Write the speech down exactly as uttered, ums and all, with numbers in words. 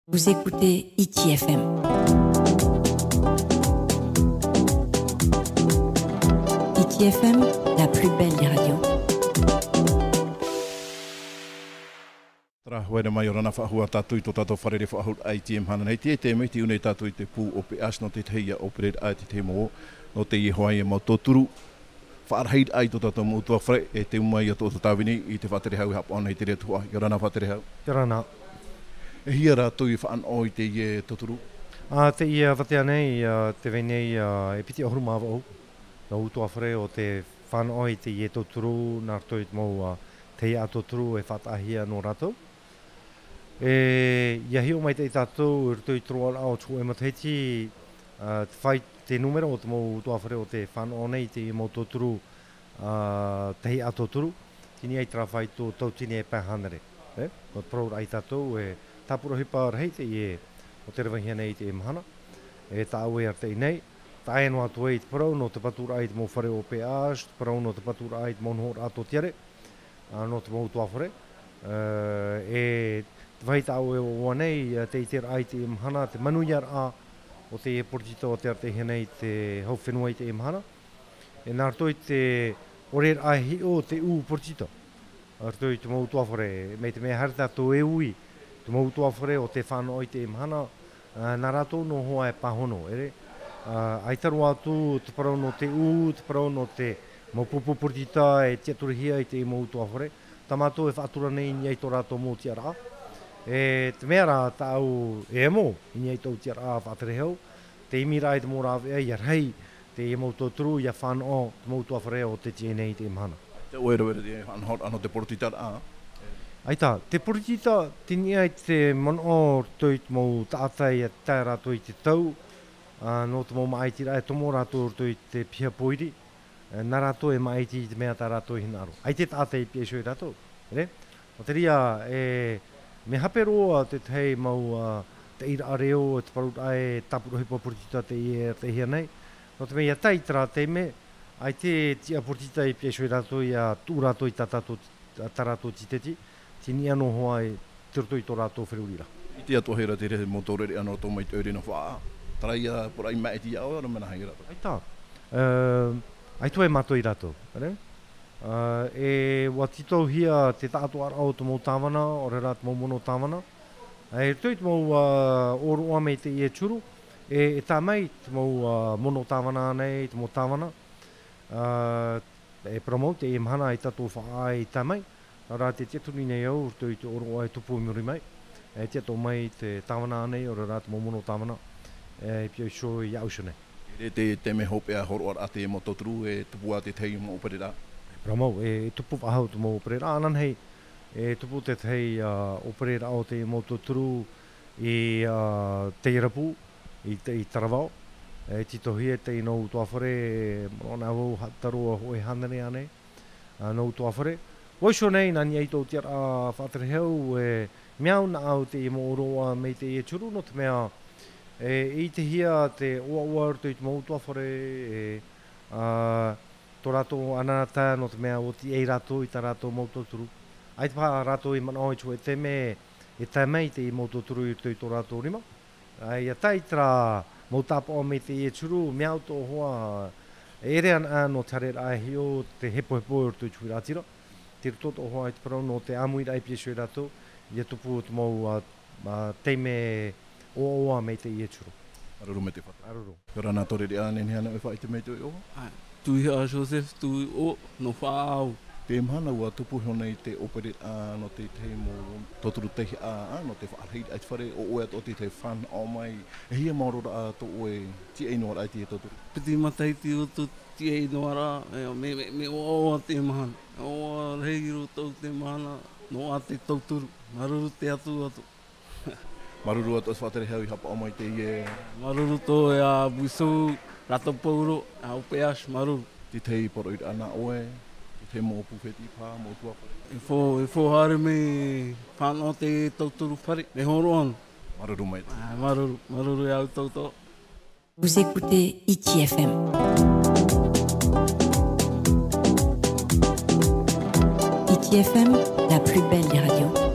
Vous écoutez Hiti F M. Hiti F M, la plus belle des radios. Terā, haere mai, ʻia ora na faʻahou ā tātou i tō tātou fārerei-faʻahou-raʻa i teie mahana nei. Tē, tē maitaʻi nei tātou i te pū O P H nō te tahi ā ʻōpereraʻa, te tahi mau, nō teie hoʻi mau tauturu faʻarahiraʻa i tō tātou mau ʻutuāfare, e tē ʻomi mai ā tō tātou tāvini i te faʻatere hau e haʻapaʻo nei i te reira tuhaʻa. ʻIa ora na faʻatere hau. ʻIa ora na. E hia ia rātou i fānaʻo i teie tauturu? Ā, teie vātea nei, ā, tē vai nei, ā, e piti ʻahuru mā vaʻu mau ʻutuāfare ʻo tē fānaʻo i teie tauturu, nā roto i te mau, ā, taiʻa tauturu e faʻataʻahia nō rātou. E, ʻia hiʻo maitaʻi tātou i roto i te roaraʻa o te hōʻē matahiti, ā, te fai te nūmera o te mau ʻutuāfare ʻo tē fānaʻo nei i te mau tauturu, ā, taiʻa tauturu, tei niʻa i terā faito tautini e pae hānere. E, ʻua parau ra ia tātou, e tāpura ʻohipa rahi teie ʻo tē ravehia nei i teie mahana. E tāʻu e arataʻi nei, tae noa atu ai i te parau nō te paturaʻa i te mau fare O P H, te parau nō te paturaʻa i te mau nohoraʻa tōtiare, ā, nō te mau ʻutuāfare. Ā, e te vāhi tāʻu e ʻoaʻoa nei, ā, te ʻiteraʻa i teie mahana, te manuiaraʻa o teie poritita ʻo tē arataʻihia nei i te hau fenua i teie mahana. E nā roto i te ʻoreraʻa e hiʻo te ʻū poritita, nā roto i te mau ʻutuāfare, mai te mea haere tātou e ui, te mau ʻutuāfare ʻo tē fānaʻo i teie mahana, ā, nā rātou noa hoʻi e pāhono, ʻere? Ā, ʻaita roa atu te parau nō te ʻū, te parau nō te mau pupu poritita e tiʻaturihia i te mau ʻutuāfare, tā mātou e faʻatura nei i niʻa i tō rātou mau tiʻaraʻa. E te mea rā tāʻu e amo i niʻa i tōʻu tiʻaraʻa faʻatere hau, te ʻimiraʻa i te mau rāveʻa, ʻia rahi teie mau tauturu, ʻia fānaʻo te mau ʻutuāfare ʻo tē tiaʻi nei i teie mahana. Te ʻoe rave te faʻanahoraʻa nō te porititaraʻa. ʻAita, te poritita, tei niʻa i te manaʻo roto i te mau taʻata ʻia tae rātou i te tau, ā, nō te mau māʻitiraʻa e tomo rātou roto i te piha pōiri, ā, nā rātou e māʻiti i te mea tā rātou i hinaʻaro. ʻAita e taʻata i piha iho ia rātou, ʻere? Nō te reira, e, mea hape roa te tahi mau, ā, taʻiraʻa reo, te parauraʻa e tāpura ʻohipa poritita teie e arataʻihia nei. Nō te mea ʻia tae i terā taime, ʻaita e tiʻa poritita i piha iho ia rātou, ʻia tuʻu rātou i tā tātou, tā rātou tīteti, tei niʻa noa hoʻi i roto i tō rātou feruriraʻa. ʻIte atu ā hoʻi ra te reira mau taureʻareʻa nō rātou mai te ʻoire nō Faʻaʻā. Terā ia pūraʻi māʻiti ia ʻoe, ʻaore mea nāhea ia rātou? ʻAita. Ā, ʻaita e mātau ia rātou, ʻere? Ā, e ʻua tītauhia te taʻatoʻaraʻa o te mau tāvana, ʻaore rā te mau mono tāvana. Ā, i roto i te mau, ā, ʻōroʻa mai teie turu, e, e tae mai te mau, ā, mono tāvana nei, te mau tāvana. Ā, e parau mau, teie mahana ʻaita tō Faʻaʻā i tae mai, nā reira tē tiʻaturi nei au, i roto i te ʻōroʻa e tupu i muri mai, e tiʻa atoʻa mai te tāvana nei, ʻaore rā te mau mono tāvana, e, i piha iho iāʻu iho nei. E te, te mea hopeʻa hōroʻaraʻa te mau tauturu e tupu ā te tahi mau ʻōpereraʻa. E parau mau, e, e tupu faʻahou te mau ʻōpereraʻa, ananahi, e tupu te tahi, ā, ʻōpereraʻa o te mau tauturu i, ā, Taiarapu, i te, i Taravao. E tītauhia te mau ʻutuāfare, e, manaʻo na vau, haʻataro hōʻē hānere ānei, ā, mau ʻutuāfare. ʻUa iho nei, nā niʻa i tōʻu tiʻaraʻa faʻatere hau, e mea au nā ʻu i teie mau ʻōroʻa mai teie turu, nō te mea, e, e ʻitehia te ʻoaʻoa i roto i te mau ʻutuāfare, e, ā, tō rātou anaanatae, nō te mea ʻua tiʻa rātou i tā rātou mau tauturu. ʻAita paha rātou i manaʻo i te hōʻē taime e tae mai teie mau tauturu i roto i tō rātou rima. Ā, ʻia tae i terā mau tāpaʻo mai teie turu, mea au tō hoa, e ʻere ana nō te haereraʻa e hiʻo te hepohepo i roto i te huiraʻatira. Tei roto tō hoa i te parau nō te ʻāmuiraʻa i piha iho ia rātou, ʻia tupu te mau, ā, ā, taime ʻoaʻoa mai teie turu. Māuruuru maitaʻi. Māuruuru. ʻIa ora na taureʻareʻa, nehenehe ānei ʻoe e faʻaʻite mai i te ʻoe iʻoa? ʻĀ, Tuihaʻa Joseph Tuiʻo, nō Faʻaʻā au. Teie mahana ʻua tupu iho nei te ʻōpereraʻa nō te tahi mau tauturu taihaʻa, ā, nō te faʻarahiraʻa i te fare, ʻo ʻoe atoʻa te tahi fānaʻo mai, e hia mau oraraʻa tō ʻoe tiʻainoaraʻa i teie tauturu? Piti matahiti o tō tiʻainoaraʻa, e, mea, mea, mea ʻoaʻoa teie mahana. ʻOaʻoa rahi roa tō teie mahana, noa atu te tauturu. Māuruuru te Atua atoʻa. Māuruuru atoʻa te faʻatere hau i haʻapaʻo mai i teie. Māuruuru atoʻa e a Buisou, Rata Pauro, a O P H, māuruuru. Te tahi poroʻi ra nā ʻoe, te tahi mau pū fētiʻi paha, mau ʻutuāfare. E fō, e fō haere mai fānaʻo te tauturu fare, mea hōroʻa ana. Māuruuru maitaʻi. Ā, māuruuru, māuruuru e a au tauturu. Vous écoutez Hiti F M. Hiti F M, la plus belle des radios.